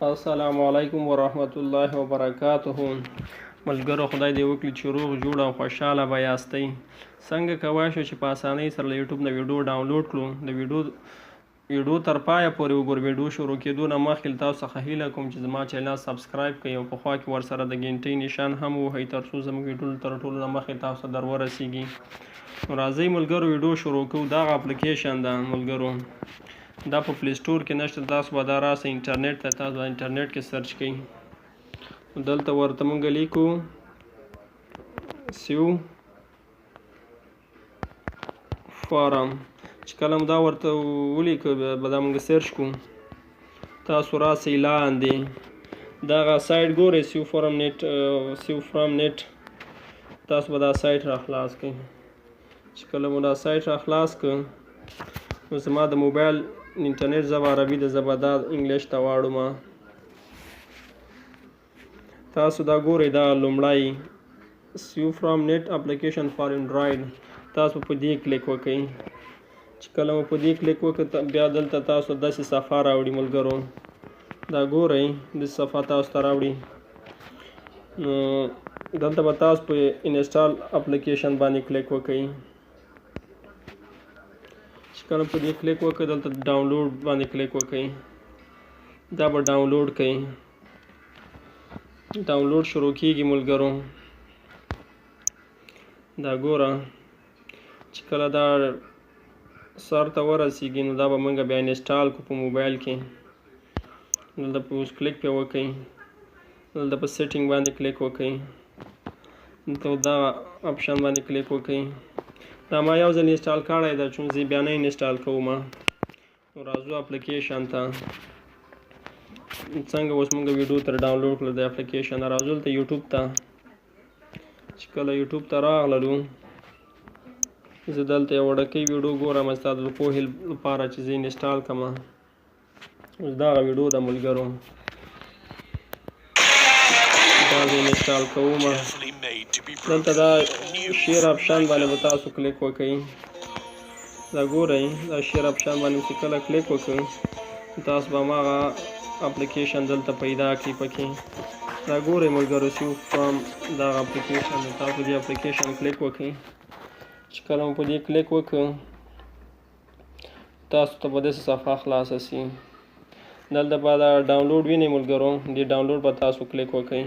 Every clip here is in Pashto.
السلام علیکم ورحمت الله وبرکاته. ملګرو، خدای دې وکړي چې روغ جوړ او خوشحاله به یاستئ. څنګه کوای شو چې په اسانۍ سره له یوټیوب نه ویډیو ډاونلوډ کړو؟ د ویډیو تر پایه پورې وګورئ. ویډیو شروع کېدو نه مخکې له تاسو څخه هیله کوم چې زما چینل سبسکرایب کړئ او په خوا کې ورسره د ګینټۍ نشان هم ووهئ، تر څو زموږ ویډیو تر ټولو نه مخکې تاسو ته در ورسیږي. نو راځئ ملګرو، ویډیو شروع کوو. دغه اپلیکیشن ده ملګرو، دا په پلی سټور کې نشته. تاسو به دا راسئ انټرنیټ ته، تاسو به انټرنیټ کې سرچ کړئ. دلته ورته مونږ لیکو سیو فارم. چې کله مو دا ورته ولیکو، به دا مونږ سرچ کوو. تاسو راسئ لاندې دغه سایټ ګورئ، سیو فارم نیټ، سیو فرام نیټ. تاسو به دا سایټ را خلاص کړئ. چې کله مو دا سایټ را خلاص کړ، نو زما د موبایل انټرنیټ ژبه عربي ده، زه به دا انګلیش ته واړوم. تاسو دا ګورئ، دا لومړی سیو فرام نیټ اپلیکیشن فار انډراید، تاسو په دې کلیک وکئ. چې کله مو په دې کلیک وکړ، بیا دلته تاسو داسې صفحه راوړي ملګرو. دا ګورئ، داسې صفحه تاسو ته راوړي. نو دلته به تاسو په انسټال اپلیکیشن باندې کلیک وکئ. چې کله په دې کلیک وکړئ، دلته ډاونلوډ باندې کلیک وکئ، دا به ډاونلوډ کړئ. ډاونلوډ شروع کیږي ملګرو. دا ګوره، چې کله دا سر ته ورسیږي، نو دا به موږ بیا انسټال کړو په موبایل کې. دلته په اوس کلیک پې وکئ، دلته په سیټینګ باندې کلیک وکئ، دلته دا اپشن باندې کلیک وکئ. دا ما یو ځل انسټال کړی ده، چون زه بیا نه انسټال کوم. نو راځو اپلیکیشن ته. څنګه اوس موږ ویډیو تر ډاونلوډ کړو د اپلیکیشن؟ راځو دلته یوټیوب ته. چې کله یوټیوب ته راغللو، زه دلته یو وړوکی ویډیو ګورم ستا د پوهې لپاره چې زه انسټال کړم. اوس دغه ویډیو ده ملګرو، دا زه انسټال کوم. دلته دا شیر اپشن باندې به تاسو کلیک وکئ. دا ګورئ، دا شیر اپشن باندې چې کله کلیک وکړئ، تاسو به هماغه اپلیکیشن دلته پیدا کړئ پکې. دا ګورئ ملګرو، سیو فرام دغه اپلیکیشن، تاسو دې اپلیکیشن کلیک وکړئ. چې کله مو په دې کلیک وکړ، تاسو ته به داسې صفحه خلاصه سي. دلته به دا ډاونلوډ وینئ ملګرو، دې ډاونلوډ به تاسو کلیک وکړئ.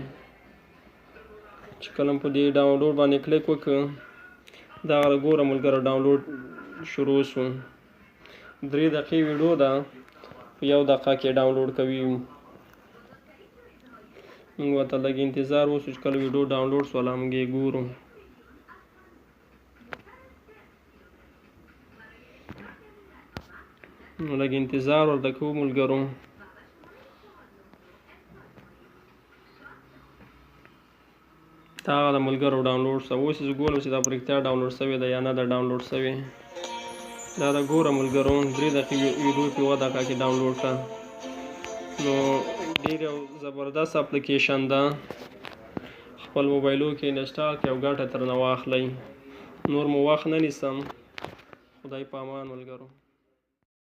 چې کله مو په دې ډاونلوډ باندې کلیک وکړ، دا ګوره ملګرو، ډاونلوډ شروع سو. 3 دقیقې ویډیو ده، په 1 دقیقه کې ډاونلوډ کوي. موږ ورته لږ انتظار وسو، چې کله ویډیو ډاونلوډ سوله، موږ یې ګورو. نو لږ انتظار ورته کوو ملګرو. دا هغه د ملګرو ډاونلوډ سوه. اوس زه ګورم چې دا په رښتیا ډاونلوډ سوې ده یا نه ده ډاونلوډ سوې. دا د ګوره ملګرو، 3 دقیقې ویډیو په 1 دقیقه کې ډاونلوډ کړه. نو ډېر یو زبردست اپلیکیشن ده، خپل موبایلو کې انسټال کړئ او ګټه ترنه واخلئ. نور مو وخت نه نیسم. خدای په امان ملګرو.